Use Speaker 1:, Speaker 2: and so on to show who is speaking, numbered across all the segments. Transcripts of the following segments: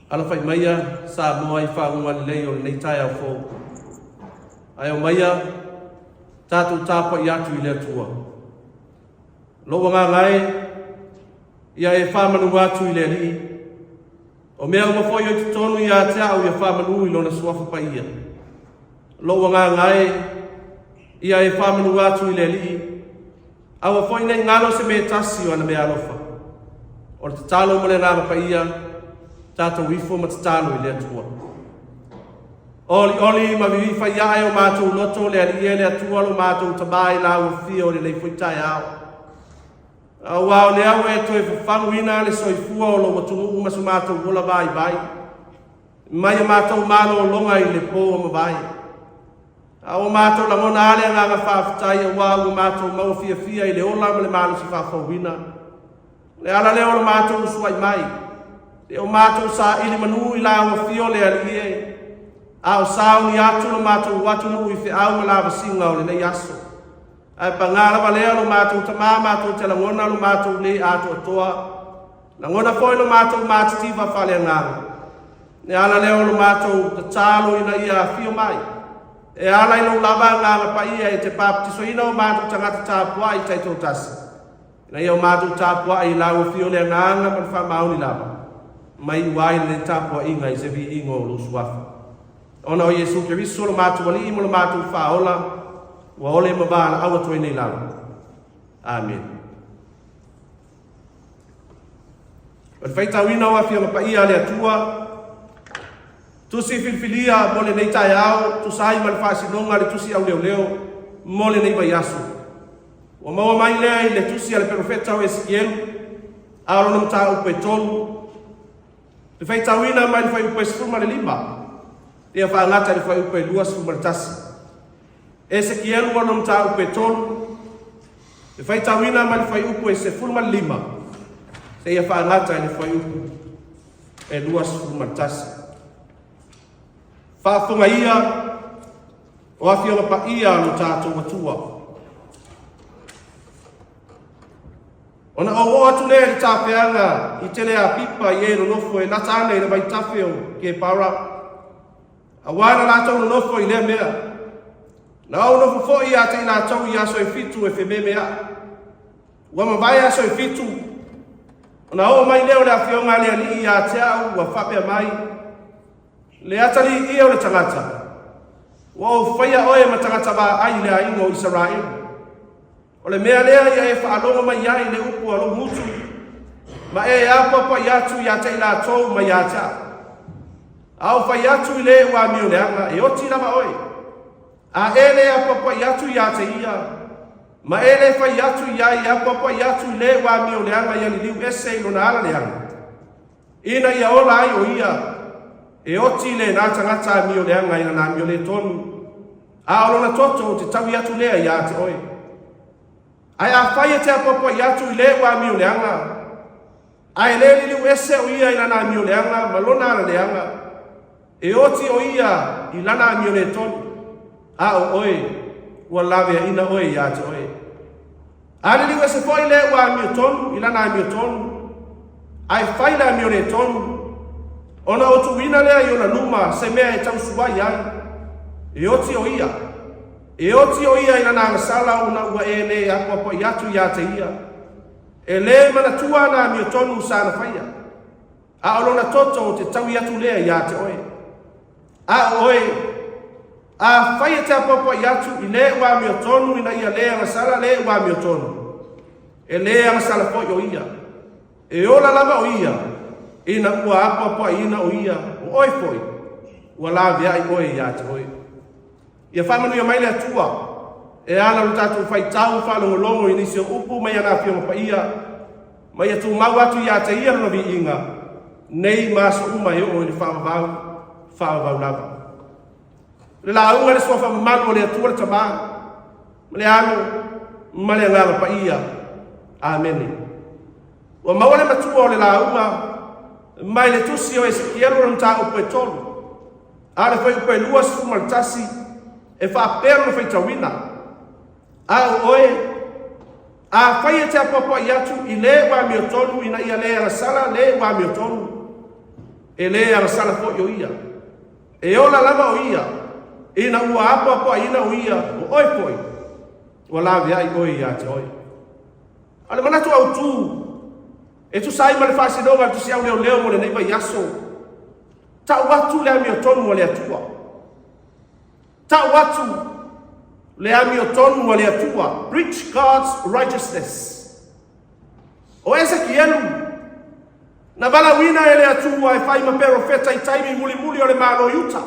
Speaker 1: Alafai maia Samoa i faguga lelei o lenei taeao fou. Ae omaia tatou tapuai atu i le Atua. Lou agaga e, ia e faamanu atu i le Alii. O mea uma foi o i totonu ia te au ia faamanu i lona suafa paia. Lou agaga e, ia e faamanu atu i le Alii. Aua foi nei galo se mea e tasi o ana mea alofa. O le tatalo ma le agaga paia, tatou ifo ma tatalo i le Atua. Olioli ma vivifai ae o matou loto le Alii e le Atua lo matou Tama i lau afio o lenei foi taeao. Aua o lea ua e toe fafaguina le soifua o lou atunuu ma so matou ola vaivai, mai a matou malologa i le po ua mavae. A ua matou lagona lava le agaga faafetai aua ua matou maua fiafia i le ola ma le malosi faafouina. O le ala lea o le matou usuai mai, se o matou saili manu i lau afio le Alii e, a o sauni atu lo matou atunuu i feau ma lavasiga o lenei aso. Ae pagā lava lea lo matou Tama matou te lagona lo matou lē atoatoa, lagona foi lo matou matitiva faaleagaga. Le ala lea o lo matou tatalo ina ia afio mai, e ala i lou lava agaga paia e te papatisoina o matou tagata tapuai taitoatasi, ina ia o matou tapuai i lau afio le agaga ma le faamaoni lava, mai iu ai lenei tapuaiga i se viiga o lou suafa. Ona o Iesu Keriso lo matou Alii ma lo matou Faaola, ua ole ma valaau atu ai nei lava. Amene. O le faitauina o Afioga Paia a le Atua, tusi filifilia mo lenei taeao, tusa ai ma le faasinoga a le tusi auleoleo mo lenei vaiaso. Ua maua mai lea i le tusi a le perofeta o Esikielu, a o lona mataupu e tolu, le faitauina mai le fuaiupu e 15, ia faagata i le fuaiupu e 21. Esekielu lona mataupu e tolu, Le faitauina mai le fuaiupu e 15 seia faagata i le fuaiupu e 21. Faafofoga ia o Afioga Paia a lo tatou Atua. Ona ou oo atu lea i le tafeaga i Teleapipa i e nonofo e lata ana i le vaitafe o Kepara, Aua na latou nonofo i lea mea. Na ou nofo foi ia te i latou i aso e fitu e fememeaʻi. Ua mavae aso e fitu, ona oo mai lea o le afioga a le Alii ia te au, ua faapea mai, Le atalii ia o le tagata, ua ou faia oe ma tagata vaai i le aiga o Isaraelu. O le mea lea ia e faalogo mai ai le upu a lou gutu, ma e apoapoai atu ia te i latou ma ia te au. A ou fai atu i le ua amioleaga, e oti lava oe. A e le apoapoai atu ia te ia, ma e le fai atu i ai e apoapoai atu i le ua amioleaga ia liliu ese i lona ala leaga, ina ia ola ai o ia, e oti lena tagata amioleaga i lana amioletonu, A o lona toto ou te taui atu lea ia te oe. Ae afai e te apoapoai atu i le ua amio leaga, a e le liliu ese o ia i lana amio leaga ma lona ala leaga, e oti o ia i lana amio le tonu, a o oe, ua laveaina oe ia te oe. A liliu ese foi le ua amiotonu i lana amiotonu, ae fai le amioletonu, ona ou tuuina lea i ona luma se mea e tausuai ai, e oti o ia, e oti o ia i lana agasala ona ua e le apoapoai atu ia te ia. E le manatua ana amiotonu sa na faia, a o lona toto ou te taui atu lea ia te oe. A o oe, afai e te apoapoai atu i le ua amiotonu ina ia le agasala le ua amiotonu, e le agasala foi o ia. E ola lava o ia, ina ua apoapoaiina o ia, o oe foi, ua laveai oe ia te oe. Ia faamanuia mai le Atua e ala lo tatou faitau faalogologo i nisi o upu mai ana Afioga Paia, ma ia tumau atu ia te ia lona viiga. nei ma aso uma e oo i le faavavau, faavavau lava. O le lauga i le suafa mamalu o le Atua le Tama, ma le Alo, ma le Agaga Paia. Amene. Ua maua le matua o le lauga mai le tusi o Esekielu o le mataupu e 3, a o le fuaiupu e 21 e faapea lona faitauina, A o oe, afai e te apoapoai atu i le ua amiotonu ina ia le agasala le ua amiotonu, e le agasala foi o ia. E ola lava o ia, ina ua apoapoaiina o ia, o oe foi, ua laveai oe ia te oe. A o le manatu autu, e tusa ai ma le faasinoga a le Tusi Auleoleo mo lenei vaiaso, tau atu le amiotonu a le Atua. Tau atu le amiotonu a le Atua. Preach God's righteousness. O Esekielu, na valaauina e le Atua e fai ma perofeta i taimi mulimuli o le Malo Iuta.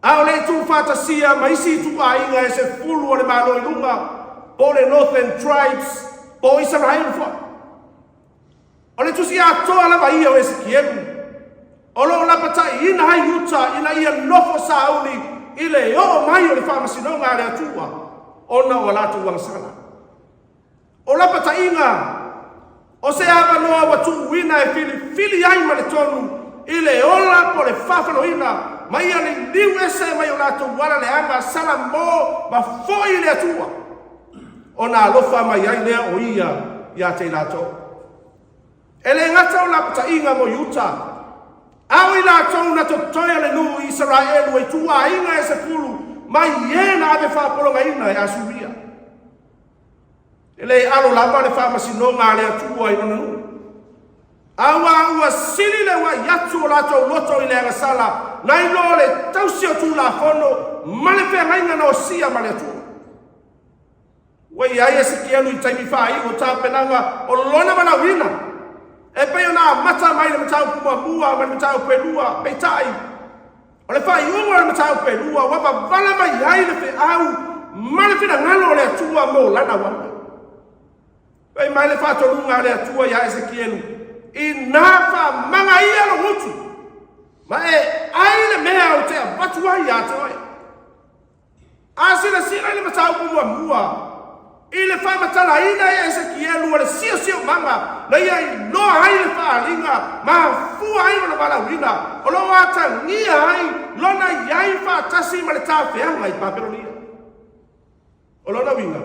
Speaker 1: A o le i tuufaatasia ma isi ituaiga e 10 o le Malo i luga, po o le Northern Tribes, po o Isaraelu foi. O le tusi atoa lava ia o Esekielu, o lo o lapataiina ai Iuta ina ia nofo sauni i le oo mai o le faamasinoga a le Atua ona o a latou agasala. O lapataiga o se avanoa ua tuuina e filifili ai ma le tonu i le ola po o le faafaloina ma ia liliu ese mai o latou ala leaga sala mo ma foi i le Atua ona alofa mai ai lea o ia ia te i latou. E le gata o lapataiga mo Iuta, a o i latou na totoe o le nuu i Isaraelu e ituaiga e 10 mai e na ave faapologaina e Asuria. E le alo lava le faamasinoga a le Atua i lona nuu. A ua ua sili le uai atu o latou loto i le agasala nai lo le tausi o Tulafono ma le feagaiga na osia ma le Atua. Ua i ai Esekielu i taimi faaiu o tapenaga o lona valaauina, e pei ona amata mai le mataupu muamua ma le mataupu e lua, peitai, o le faaiuga o le mataupu e lua ua mavala mai ai le feau ma le finagalo o le Atua mo lana auauna. Fai mai le faatonuga a le Atua iā Esekielu, Inā faamagaia lou gutu, ma e ai le mea ou te avatu ai iā te oe. A silasila i le mataupu muamua, i le faamatalaina e Esekielu o le siosiomaga na ia iloa ai le faaaliga ma afua ai lona valaauina, o lo o atagia ai lona i ai faatasi ma le tafeaga i Papelonia. O lona uiga,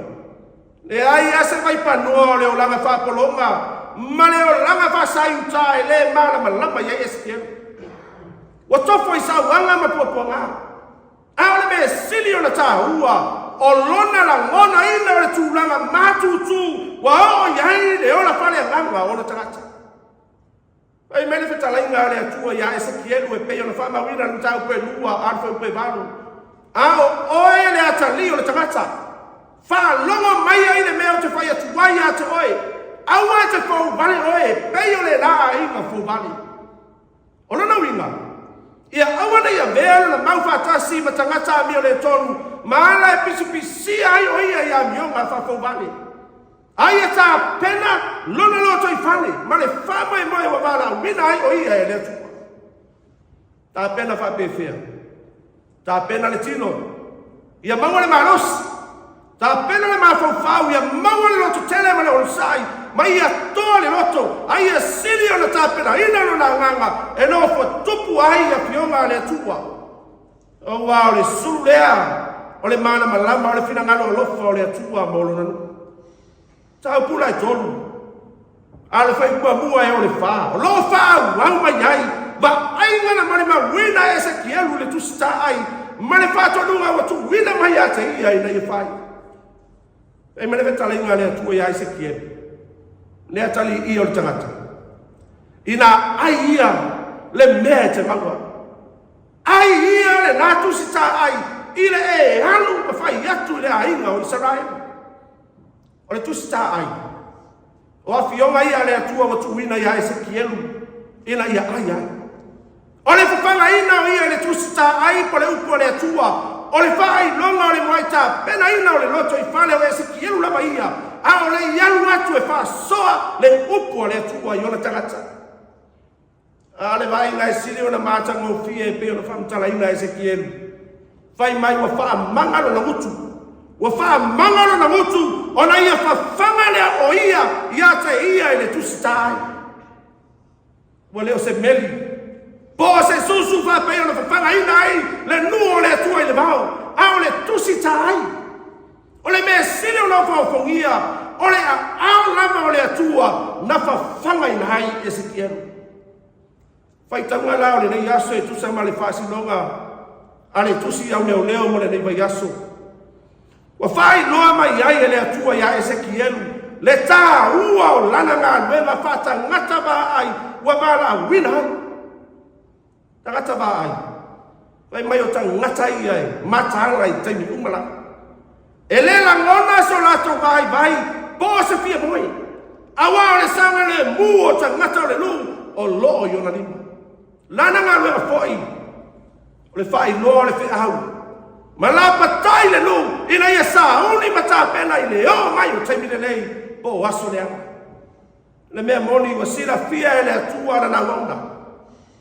Speaker 1: leai lava se vaipanoa o le olaga faapologa ma le olaga faasaiuta e le malamalama i ai Esekielu. Ua tofo i sauaga ma puapuaga. A o le mea sili ona taua, o lona lagonaina o le tulaga matutu ua oo i ai le ola faaleagaga o ona tagata. Fai mai le fetalaiga a le Atua iā Esekielu e pei ona faamauina le mataupu e 2 a le fuaiupu e 8, A o oe le atalii o le tagata, faalogo mai ai le mea ou te fai atu ai ia te oe, aua e te fouvale oe e pei o le la aiga fouvale. O lona uiga, ia aua ne i avea lona mau faatasi ma tagata amioletonu ma ala e pisipisia ai o ia i amioga faafouvale. A ia tapena lona lotoifale ma le faamoemoe ua valaauina ai o ia e le Atua. Tapena faapefea? Tapena le tino, ia maua le malosi. Tapena le mafaufau, ia maua le lototele ma le onosai, ma ia toa le loto, a ia sili ona tapenaina lona agaga e nofo tupu ai i afioga a le Atua. Aua o le sulu lea o le malamalama o le finagalo alofa o le Atua mo lona nuu. Taupula e 3, a o le faipua e o le 4, o lo o faaauau mai ai vaaiga na molimauina e Esekielu i le Tusi Taai ma le faatonuga ua tuuina mai ia te ia ina ia fai. Fai mai le fetalaiga a le Atua iā Esekielu, le atalii o le tagata, ina ai ia le mea e te maua. Ai ia le la Tusi Taai i le e alu ma fai atu i le aiga o Isaraelu. O le Tusi Taai, o afioga ia a le Atua ua tuuina iā Esekielu ina ia ai ai. O le fafagaina o ia i le Tusi Taai po le upu a le Atua, o le faailoga o le muai tapenaina o le loto i fale o Esekielu lava ia, a o le i alu atu e faasoa le upu a le Atua i ona tagata. A o le vaaiga e sili ona matagofie e pei ona faamatalaina e Esekielu, fai mai ua faamaga lona gutu, ua faamaga lona gutu ona ia fafaga lea o ia ia te ia i le tusita ai. Ua le o se meli, po o se susu faapei ona fafagaina ai le nuu o le Atua i le vao, a o le tusita ai. O le mea sili ona ofaofogia, o le aao lava o le Atua na fafagaina ai Esekielu. Faitauga la o lenei aso e tusa ma le faasinoga a le tusi au leoleo mo lenei vaiaso. Ua faailoa mai ai e le Atua iā Esekielu le tāua o lana galuega faatagata vaai ua valaauina ai. Tagata vaai. Fai mai o tagata ia e mataala i taimi uma lava. E le lagona so latou vaivai po o se fia moe. Aua o le saogalemu o tagata o le nuu o loo i ona lima. Lana galuega foi o le faailoa o le feau ma lapatai le nuu ina ia sauni ma tapena i le oo mai o taimi lelei po o aso leaga. Le mea moni ua silafia e le Atua lana auauna.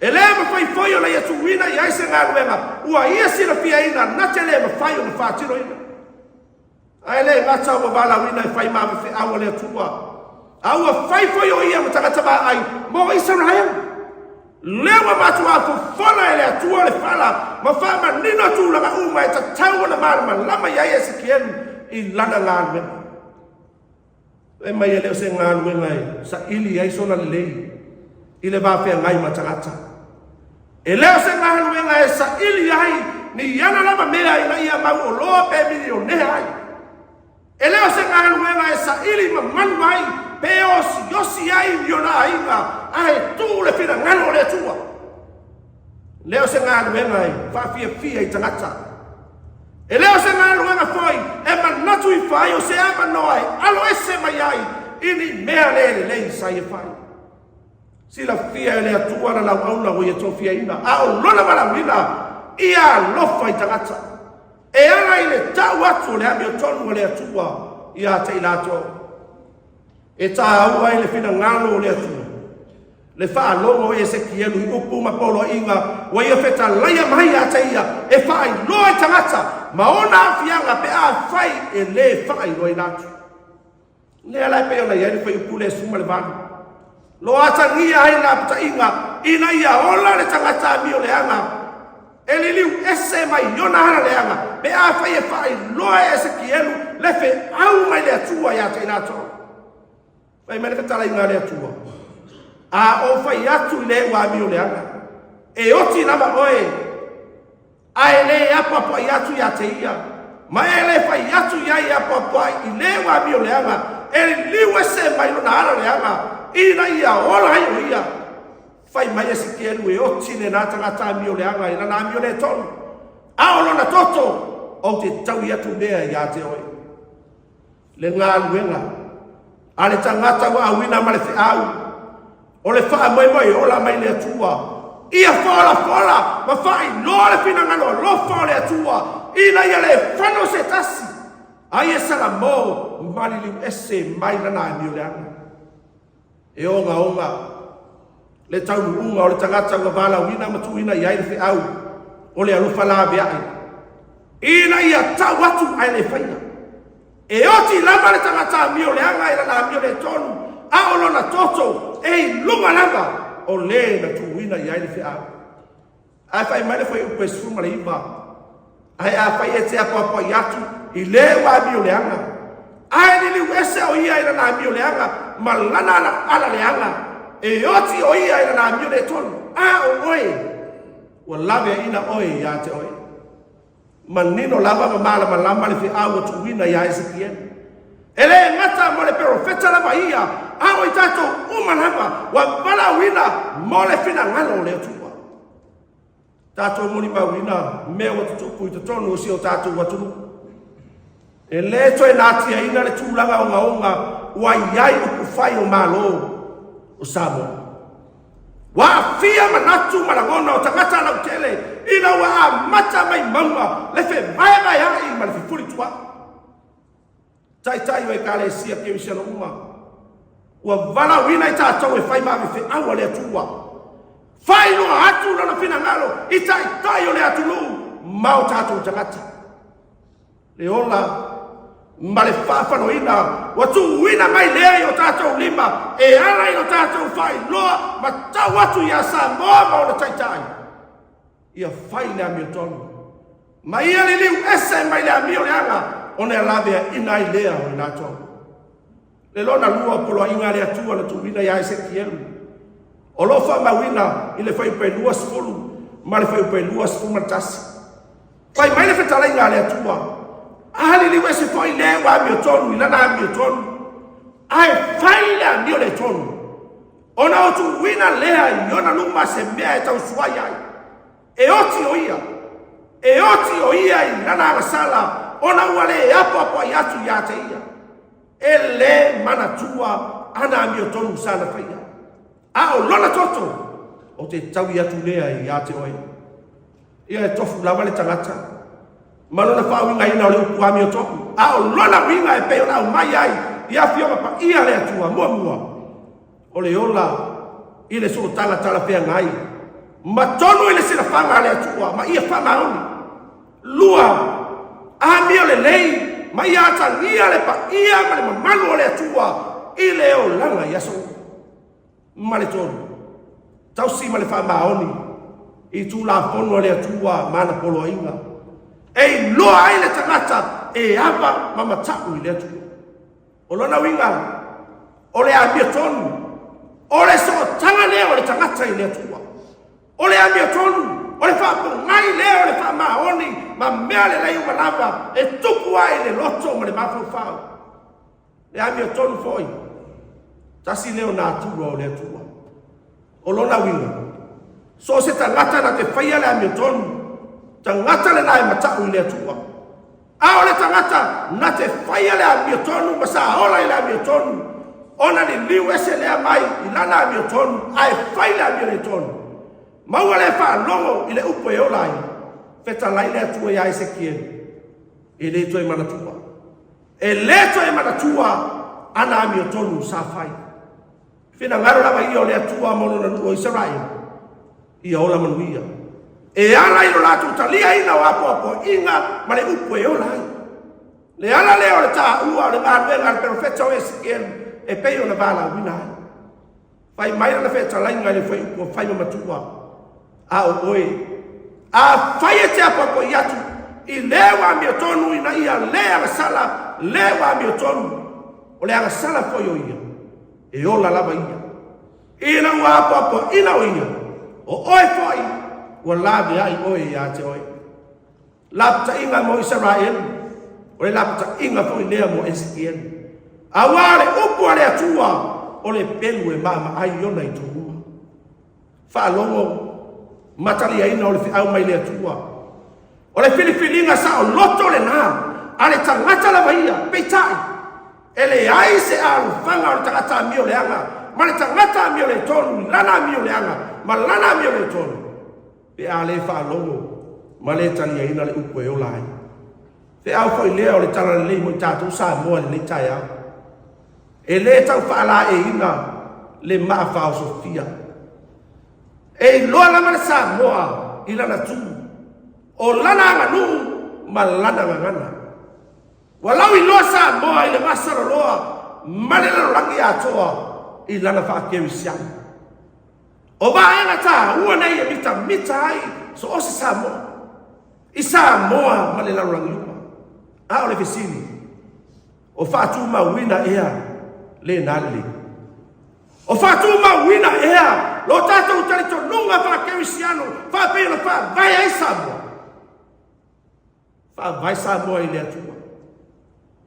Speaker 1: E le mafai foi ona ia tuuina i ai se galuega ua ia silafiaina na te le mafai ona faatinoina. Ae le gata ua valaauina e fai ma feau a le Atua, a ua fai foi o ia ma tagata vaai mo Isaraelu. Lea ua matuā fofola e le Atua le fala ma faamanino tulaga uma e tatau ona malamalama i ai Esekielu i lana galuega. Fai mai e le o se galuega e saili ai sona lelei i le va feagai ma tagata. E le o se galuega e saili ai ni ana lava mea ina ia mauoloa pe milionea ai. E le o se galuega e saili mamalu ai pe osiosi ai ni ona aiga ae tuu le finagalo o le Atua. E le o se galuega e faafiafia i tagata. E le o se galuega foi e manatu ifo ai o se avanoa e alo ese mai ai i ni mea le lelei sa ia fai. Silafia e le Atua lana auauna ua ia tofiaina, a o lona valaauina, ia alofa i tagata. E ala i le tau atu o le amiotonu a le Atua ia te i latou. E tāua ai le finagalo o le Atua, le faalogo o Esekielu i upu ma poloaiga ua ia fetalaia mai ia te ia e faailoa i tagata ma ona aafiaga pe afai e lē faailoaina atu. Lea la e pei ona i ai le fuaiupu lea 18. Lo atagia ai lapataiga ina ia ola le tagata amio leaga e liliu ese mai ona ala leaga pe afai e faailoa e Esekielu le feau mai le Atua ia te i latou. Fai mai le fetalaiga a le Atua, A ou fai atu i le ua amio leaga, e oti lava oe, a e lē apoapoai atu ia te ia, ma e lē fai atu i ai e apoapoai i lē ua amio leaga, e liliu ese mai lona ala leaga, ina ia ola ai o ia. Fai mai Esekielu e oti lena tagata amio leaga i lana amio lē tonu, a o lona toto, ou te taui atu mea ia te oe. Le galuega a le tagata ua auina ma le feau o le faamoemoe ola mai le Atua, ia folafola ma faailoa le finagalo alofa o le Atua, ina ia le fano se tasi, a ia salamo maliliu ese mai lana amio leaga. E ogaoga le taunuuga o le tagata ua valaauina ma tuuina i ai le feau o le alofa laveai, ina ia tau atu ae le faia. E oti lava le tagata amio leaga i lana amio le tonu, a o lona toto e i luga lava o le na tuuina i ai le feau. Ae fai mai le fuaiupu e 19, Ae afai e te apoapoai atu i le ua amio leaga, ae liliu ese o ia i lana amio leaga ma lana ala leaga, e oti o ia i lana amio le tonu, a o oe, ua laveaina oe ia te oe. Manino lava ma malamalama le feau ua tuuina iā Esekiele. E le gata mo le perofeta lava ia, a o i tatou uma lava ua valaauina mo le finagalo o le Atua. Tatou molimauina mea ua tutupu i totonu o si o tatou atunuu. E le toe natiaina le tulaga ogaoga ua i ai upufai o Malo o Samoa. Ua aafia manatu ma lagona o tagata lautele ina ua amata mai mauga le fevaevaea'i ma le fefulitua'i. Taitai o Ekalesia Kerisiano uma, ua valaauina i tatou e fai ma ave feau a le Atua. Faailoa atu lona finagalo i taitai o le atunuu ma o tatou tagata. Le ola ma le faafaloina ua tuuina mai lea i o tatou lima e ala i lo tatou faailoa ma tau atu iā Samoa ma ona taitai. Ia fai le amiotonu ma ia liliu ese mai le amio leaga ona e laveaina ai lea o i latou. Le lona lua o poloaiga a le Atua na tuuina iā Esekielu, o lo o faamauina i le fuaiupu e 20 ma le fuaiupu e 21. Fai mai le fetalaiga a le Atua, A liliu ese foi le ua amiotonu i lana amiotonu, ae fai le amio le tonu, ona o tuuina lea i ona luma se mea e tausuai ai. E oti o ia, e oti o ia i lana agasala, ona ua le apoapoai atu ia te ia. E le manatua ana amiotonu sa na faia, a o lona toto o te taui atu lea ia te oe. Ia e tofu lava le tagata ma lona faauigaina o le upu amiotonu, a o lona uiga e pei ona aumai ai i Afioga Paia a le Atua. Muamua, o le ola i le sootaga talafeagai ma tonu i le silafaga a le Atua ma ia faamaoni. Lua, amio lelei ma ia atagia le paia ma le mamalu o le Atua i le olaga i aso uma. Ma le tolu, tausi ma le faamaoni i Tulafono a le Atua ma ana poloaiga, e iloa ai le tagata e ava ma mata'u i le Atua. O lona uiga, o le amiotonu, o le sootaga lea o le tagata i le Atua. O le amiotonu, o le faapogai lea o le faamaoni ma mea lelei uma lava e tupu ai le loto ma le mafaufau. Le amiotonu foi, tasi lea o natura o le Atua. O lona uiga, so o se tagata na te faia le amiotonu, tagata lena e mata'u i le Atua. A o le tagata na te faia le amiotonu ma sa ola i le amiotonu, ona liliu ese lea mai i lana amiotonu ae fai le amiotonu. Ma ua le faalogo i le upu e ola ai, fetalai le Atua iā Esekielu, e le toe manatua. E le toe manatua ana amiotonu sa fai. Finagalo lava ia o le Atua mo lona nuu o Isaraelu, ia ola manuia. E ala i lo latou taliaina o apoapoaiga ma le upu e ola ai. Le ala lea o le taua o le galuega a le perofeta o Esekielu e pei ona valaauina ai. Fai mai lana fetalaiga i le fuaiupu o faiva matua, a o oe, afai e te apoapoai atu i le ua amiotonu ina ia le agasala le ua amiotonu, o le agasala foi o ia, e ola lava ia. Ina ua apoapoaina o ia, o oe foi ua laveai oe ia te oe. Lapataiga mo Isaraelu, o le lapataiga foi lea mo Esekielu. Auā le upu a le Atua, o le pelu e maamaai i ona itu uma. Faalogo ma taliaina o le feau mai le Atua. O le filifiliga saoloto lena a le tagata lava ia, peitai, e leai se alofaga o le tagata amio leaga ma le tagata amio le tonu i lana amio leaga ma lana amio le tonu, pe a le faalogo ma le taliaina le upu e ola ai. Feau foi lea o le talalelei mo i tatou Samoa i lenei taeao. E le tau faalaeiina le maa faaosofia. E iloa lava le Samoa i lana tu, o lana aganuu ma lana gagana. Ua lauiloa Samoa i le masaloloa ma le lalolagi atoa i lana faakerisiano. O vaega taua nei e mitamita ai so o se Samoa i Samoa ma le lalolagi uma. A o le fesili, o faatumauina ea lena lelei? O faatumauina ea lo tatou talitonuga faakerisiano faapei ona faavae ai Samoa? Faavae Samoa i le Atua.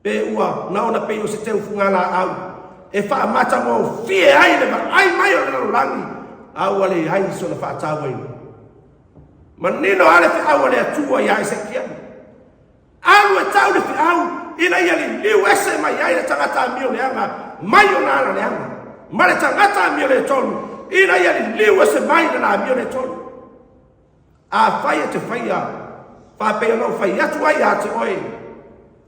Speaker 1: Pe ua na ona pei o se teufuga laau e faamatagofie ai le vaai mai o le lalolagi, a ua leai sona faatauaina. Manino lava le feau a le Atua iā Esekielu. Alu e tau le feau ina ia liliu ese mai ai le tagata amio leaga mai ona ala leaga, ma le tagata amio le tonu ina ia liliu ese mai lana amio le tonu. Afai e te faia, faapei ona ou fai atu ai ia te oe,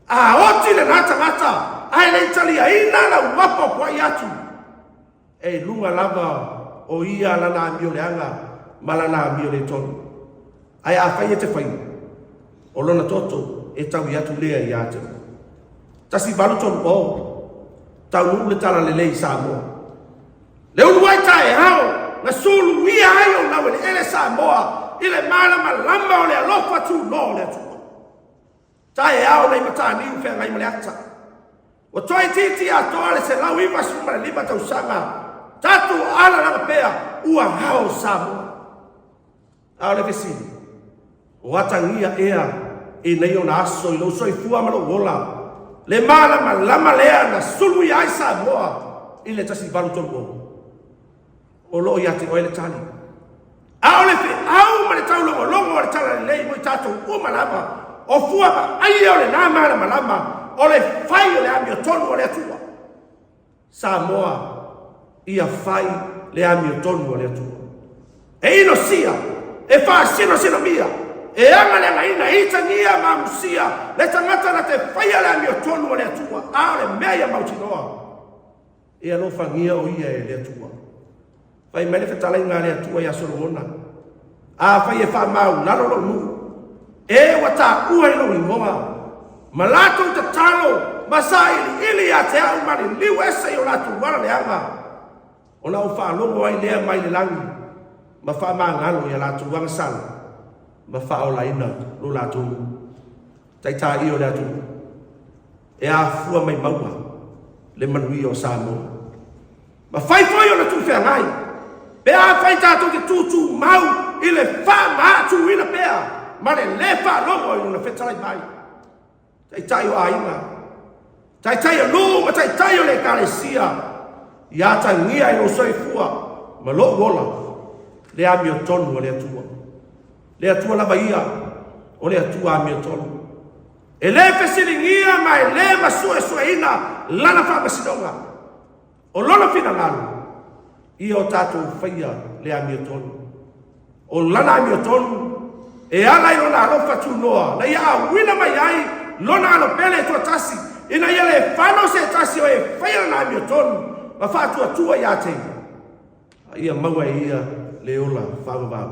Speaker 1: a oti lena tagata ae le i taliaina lau apoapoai atu, e i luga lava o ia lana amio leaga ma lana amio le tonu. Ae afai e te faia, o lona toto e taui atu lea ia te oe. 1830, taunuu le Talalelei i Samoa. Le uluai taeao na suluia ai ou laueleele Samoa i le malamalama o le alofa tunoa o le Atua. Taeao nai Mataniu feagai ma le ata. Ua toeitiiti atoa le 195 tausaga tatou alalaga pea ua ao Samoa. A o le fesili, o atagia ea i nei ona aso i lou soifua ma lou ola le malamalama lea na suluia ai Samoa i le 1830? O lo o ia te oe le tali. A o le feau ma le taulogologo o le Talalelei mo i tatou uma lava, o fua vaaia o lena malamalama, o le fai o le amiotonu a le Atua. Samoa, ia fai le amiotonu a le Atua. E inosia, e faasinosinomia, e agaleagaina, e itagia ma amusia le tagata na te faia le amiotonu a le Atua, a o le mea ia mautinoa, e alofagia o ia e le Atua. Fai mai le fetalaiga a le Atua ia Solomona, afai e faamaulalo lou nuu, e ua taua i lou igoa, ma latou tatalo ma sailiili ia te au ma liliu ese i o latou ala leaga, ona ou faalogo ai lea mai le lagi ma faamagalo i a latou agasala ma faaolaina lo latou nuu. Taitai o le atunuu, e afua mai mauga le manuia o Samoa. Ma fai foi ona tuufeagai, pe afai tatou te tutumau i le faamaatuina pea ma le lē faalogo i lona fetalai mai. Taitai o aiga, taitai o nuu ma taitai o le ekalesia, ia atagia i lou soifua ma lou ola le amiotonu a le Atua. Le Atua lava ia o le Atua amiotonu. E le fesiligia ma e le masuesueina lana faamasinoga. O lona finagalo, ia o tatou faia le amiotonu. O lana amiotonu e ala i lona alofa tunoa na ia auina mai ai lona alo pele e toatasi, ina ia le fano se tasi o e faia lana amiotonu ma faatuatua ia te ia, a ia maua e ia le ola faavavau.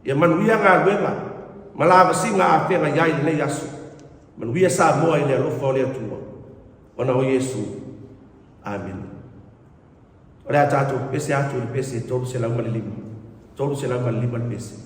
Speaker 1: Ia manuia galuega ma lavasiga a feagai ai lenei aso. Manuia Samoa i le alofa o le Atua. Ona o Iesu. Amene. O le a tatou pese atu i le pese 305. 305 le pese.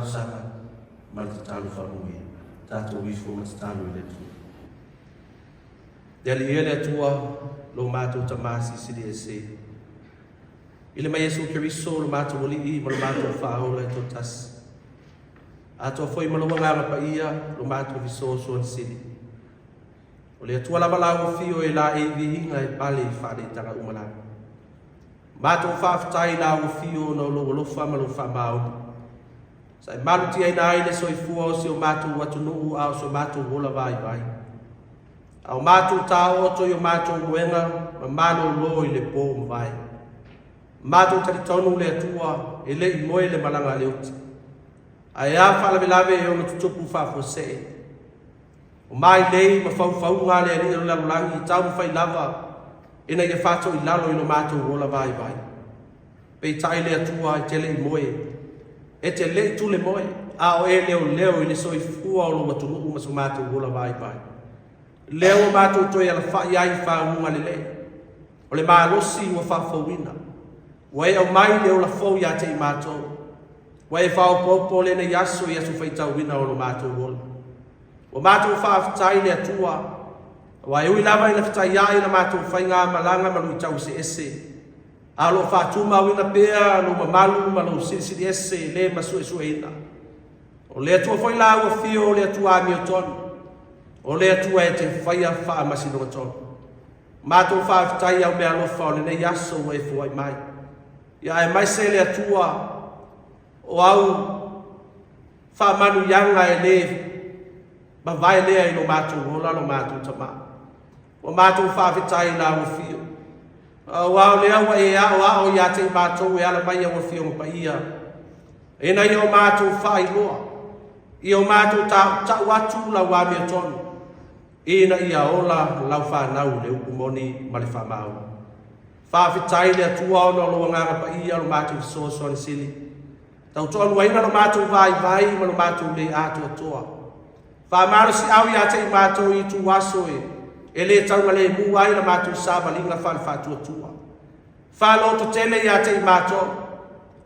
Speaker 1: talosaga ma le tatalo faamanuia. Tatou ifo ma tatalo i le Atua. Le Alii e le Atua, lo matou Tama Silisili Ese, i le ma Iesu Keriso lo matou Alii ma lo matou Faaola e toatasi, atoa foi ma lou Agaga Paia lo matou fesoasoani sili. O le Atua lava lau afio e laei viiga e pale i faaleitaga uma lava. Matou faafetai i lau afio ona o lou alofa ma lou faamaoni. Sa e malutiaina ai le soifua o si o matou atunuu a o so matou ola vaivai. A o matou taooto i o matou moega ma malōlō i le pō ua mavae. Matou talitonu le Atua e le i moe le malaga a le oti. Ae a faalavelave e ono tutupu faafuasee. O mailei ma faufauga a le Alii o le lalolagi i taumafai lava ina ia faatoilalo i lo matou ola vaivai. Peitai le Atua e te le i moe, e te le i tule moe, a o e leoleo i le soifua o lou atunuu ma so matou ola vaivai. Lea ua matou toe alafai ai i faguga lelei, o le malosi ua faafouina. Ua e aumai le ola fou ia te i matou. Ua e faaopoopo lenei aso i aso faitauina o lo matou ola. Ua matou faafetai i le Atua, aua e ui lava ina fetaiai la matou faigamalaga ma luitau eseese, a o lo o faatumauina pea lou mamalu ma lou silisili ese le masuesueina. O le Atua foi la ua fio o le Atua amiotonu, o le Atua e te faia faamasinoga tonu. Matou faafetai au meaalofa o lenei aso ua e foai mai. Ia aemaise le Atua o au faamanuiaga e le mavae lea i lo matou ola lo matou tama. Ua matou faafetai i lau afio. Aua o lea ua e aoao ia te i matou e ala mai au afioga paia. Ina ia o matou faailoa, ia o matou tautau atu lau amiotonu, ina ia ola lau fanau i le upu moni ma le faamaoni. Faafetai le Atua ona o lou agaga paia lo matou fesoasoani sili. Tautoaluaina lo matou vaivai ma lo matou le atoatoa. Faamalosiau ia te i matou i ituaso e e le taugalemu ai la matou savaliga faale-faatuatua. Faalototele ia te i matou,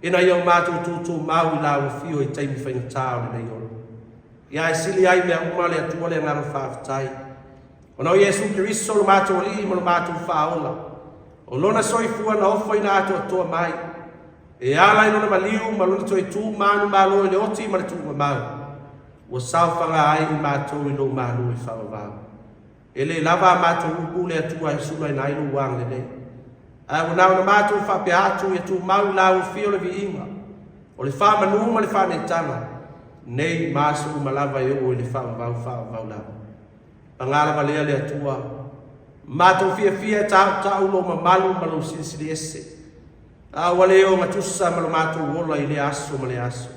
Speaker 1: ina ia o matou tutumau i lau afio i taimi faigata o lenei ola. Ia e sili ai mea uma le Atua le agaga faafetai. Ona o Iesu Keriso lo matou Alii ma lo matou Faaola, o Lona soifua na ofoina atoatoa mai, e ala i Lona maliu ma Lona toe tu manumalo i le oti ma le tuugamau, ua saofaga ai i matou i lou Malo e faavavau. E le lava a matou upu le Atua e sulaina ai lou agalelei. Ae ua na ona matou faapea atu ia tumau i lau afio le viiga, o le faamanu ma le faaneetaga, nei ma aso uma lava e oo i le faavavau faavavau lava. Paga lava lea le Atua, matou fiafia e tautau lou mamalu ma lou silisili ese, a ua le ogatusa ma lo matou ola i lea aso ma lea aso.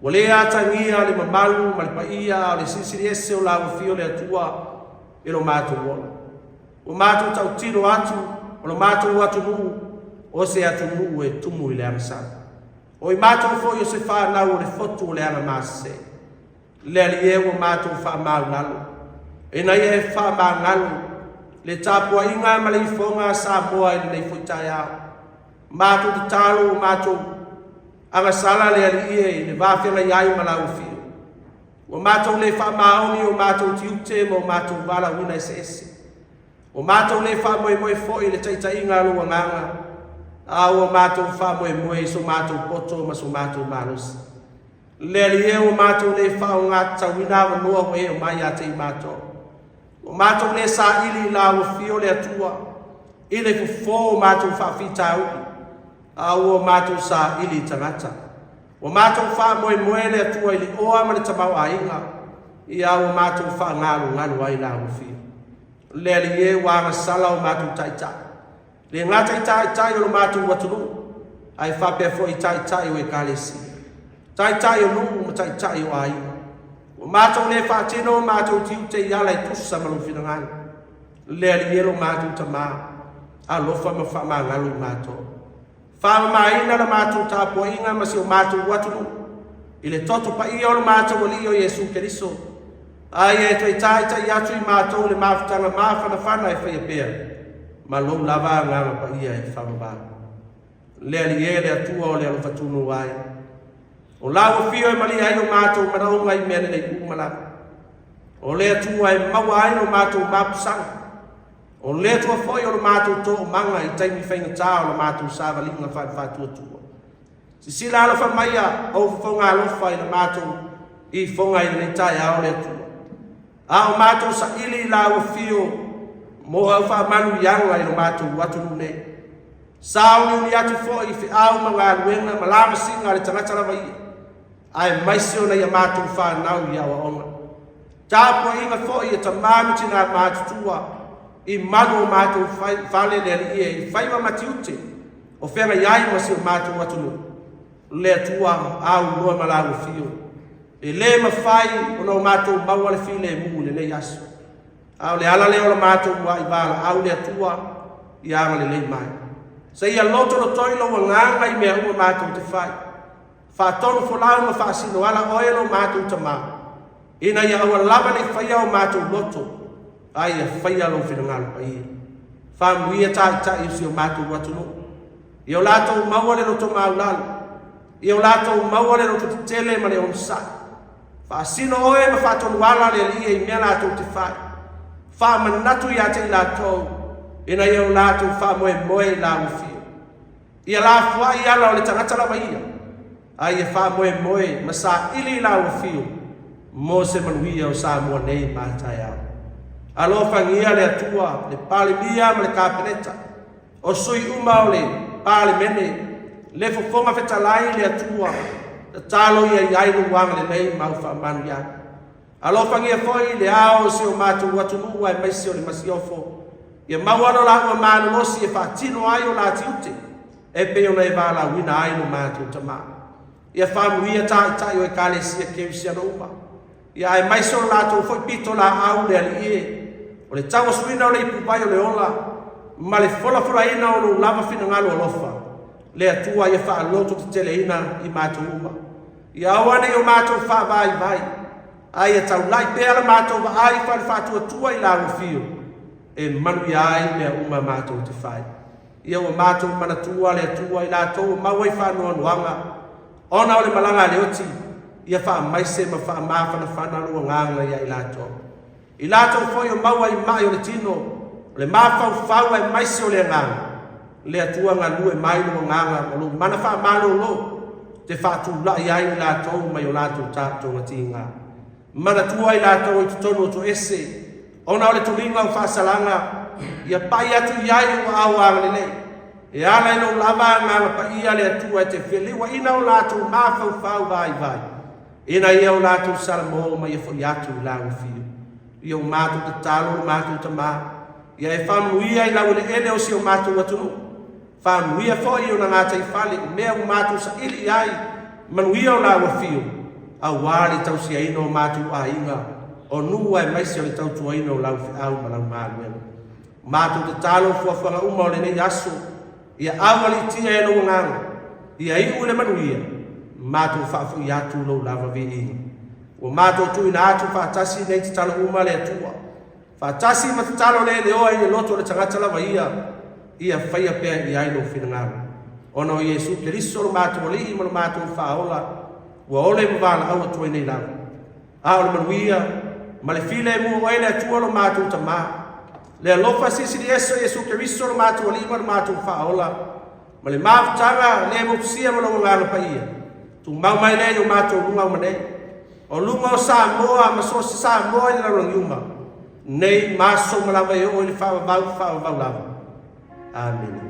Speaker 1: Ua le atagia le mamalu ma le paia a o le silisili ese o lau afio le Atua i lo matou ola. Ua matou tautino atu o lo matou atunuu o se atunuu e tumu i le agasala. O i matou foi o se fanau o le fotu o le agamasese. Le Alii e ua matou faamaulalo, ina ia e faamagalo le tapuaiga ma le ifoga a Samoa i lenei foi taeao. Matou tatalo ua matou agasala le Alii e i le va feagai ai ma lau afio. Ua matou le faamaoni o matou tiute ma o matou valaauina eseese. Ua matou le faamoemoe foi i le taitaiga a lou Agaga, a ua matou faamoemoe i so matou poto ma so matou malosi. Le Alii e, ua matou le faaaogatatauina avanoa ua e aumai ia te i matou. Ua matou le saili i lau afio le Atua, i le fofo o matou faafitauli, a ua matou saili i tagata. Ua matou faamoemoe le Atua i le oa ma le tamaoaiga, ia ua matou faagalugalo ai lau afio. Le Alii e, ua agasala o matou taitai. Le gata i taitai o lo matou atunuu, ae faapea foi i taitai o Ekalesia, taitai o nuu ma taitai o aiga. Ua matou le faatino o matou tiute i ala e tusa ma lou finagalo. Le Alii e lo matou Tama, alofa ma faamagalo i matou. Faamamaina la matou tapuaiga ma si o matou atunuu i le toto paia o lo matou Alii o Iesu Keriso, a ia e toe taitai atu i matou le mafutaga mafanafana e faia pea ma lou lava Agaga Paia e faavavau. Le Alii e, le Atua o le alofa tunoa ai. O lau afio e malie ai o matou manaoga i mea lelei uma lava. O le Atua e maua ai lo matou mapusaga. O le Atua foi o lo matou toomaga i taimi faigata o la matou savaliga faale-faatuatua. Sisila alofa maia ou fofoga alofa i la matou ifoga i lenei taeao le Atua. A o matou saili i lau afio mo au faamanuiaga i lo matou atunuu nei. Sauniuni atu foi i feau ma galuega ma lavasiga a le tagata lava ia, aemaise o nai a matou fanau i aoaoga. Tapuaiga foi a tamā ma tinā matutua i malu o matou fale le Alii e i faiva ma tiute o feagai ai ma si o matou atunuu. Le Atua aunoa ma lau afio. E le mafai ona o matou maua le filemu i lenei aso. A o le ala lea o la matou muai valaau le Atua ia agalelei mai. Seia lotolotoi lou agaga i mea uma matou te fai. Faatonu folau ma faasino ala oe lo matou Tamā, ina ia aua lava ne i faia o matou loto, a ia faia lou finagalo paia. Faamanuia taitai o si o matou atunuu. Ia o latou maua le loto maulalo. Ia o latou maua le loto tetele ma le onosai. Faasino oe ma faatonu ala le Alii i mea latou te fai. Faamanatu ia te i latou, ina ia o latou faamoemoe i lau afio. Ia lafoai ala o le tagata lava ia, a ia faamoemoe ma saili i lau afio mo se manuia o Samoa nei ma a taeao. Alofagia le Atua, le Palemia ma le Kapeneta, o sui uma o le Palemene, le Fofoga Fetalai le Atua, tatalo ia i ai lou agalelei ma au faamanuiaga. Alofagia foi le ao o si o matou atunuu aemaise o le Masiofo, ia maua lo laua malolosi e faatino ai o la tiute, e pei ona e valaauina ai lo matou Tamā. Ia faamanuia taitai o Ekalesia Kerisiano uma, ia aemaise o lo latou foi pitolaau le Alii e, o le tauasuina o le ipuvai o le ola, ma le folafolaina o lou lava finagalo alofa, le Atua ia faalototeteleina i matou uma. Ia aua ne i o matou faavaivai, a ia taulai pea la matou vaai faale-faatuatua i lau afio, e manuia ai mea uma matou te fai. Ia ua matou manatua le Atua i latou ua maua i faanoanoaga, ona o le malaga a le oti, ia faamaise ma faamafanafana lou agaga ia i latou. I latou foi o maua i mai o le tino, o le mafaufau aemaise o le agaga, le Atua galue mai lou agaga ma lou mana faamalolo, te faatulai ai i latou mai o latou taotoga tiga. Manatua i latou i totonu o toese, ona o le tuliga o faasalaga, ia pai atu i ai ou aao agalelei. E ala i lou lava agaga paia le Atua e te feliuaina o latou mafaufau vaivai, ina ia o latou salamo ma ia foi atu i lau afio. Ia o matou tatalo lo matou Tamā, ia e faamanuia i laueleele o si o matou atunuu. Faamanuia foi i ona gataifale i mea ua matou saili i ai, manuia o lau afio, auā le tausiaina o matou aiga, o nuu aemaise o le tautuaina o lau feau ma lau galuega. Matou tatalo fuafuaga uma o lenei aso, ia aualiitia e lou agaga, ia iu i le manuia, matou faafoi atu lou lava viiga. Ua matou tuuina atu faatasi nei tatalo uma le Atua, faatasi ma tatalo le leoa i le loto o le tagata lava ia, ia faia pea i ai lou finagalo. Ona o Iesu Keriso lo matou Alii ma lo matou Faaola, ua ole ma valaau atu ai nei lava. A o le manuia ma le filemu o oe le Atua lo matou Tamā, le alofa silisili ese o Iesu Keriso lo matou Alii ma lo matou Faaola, ma le mafutaga le motusia ma lou Agaga Paia, tumau mai lea i o matou luga uma nei, o luga o Samoa ma so o se Samoa i le lalolagi uma, nei ma aso uma lava e oo i le faavavau faavavau lava. Amene.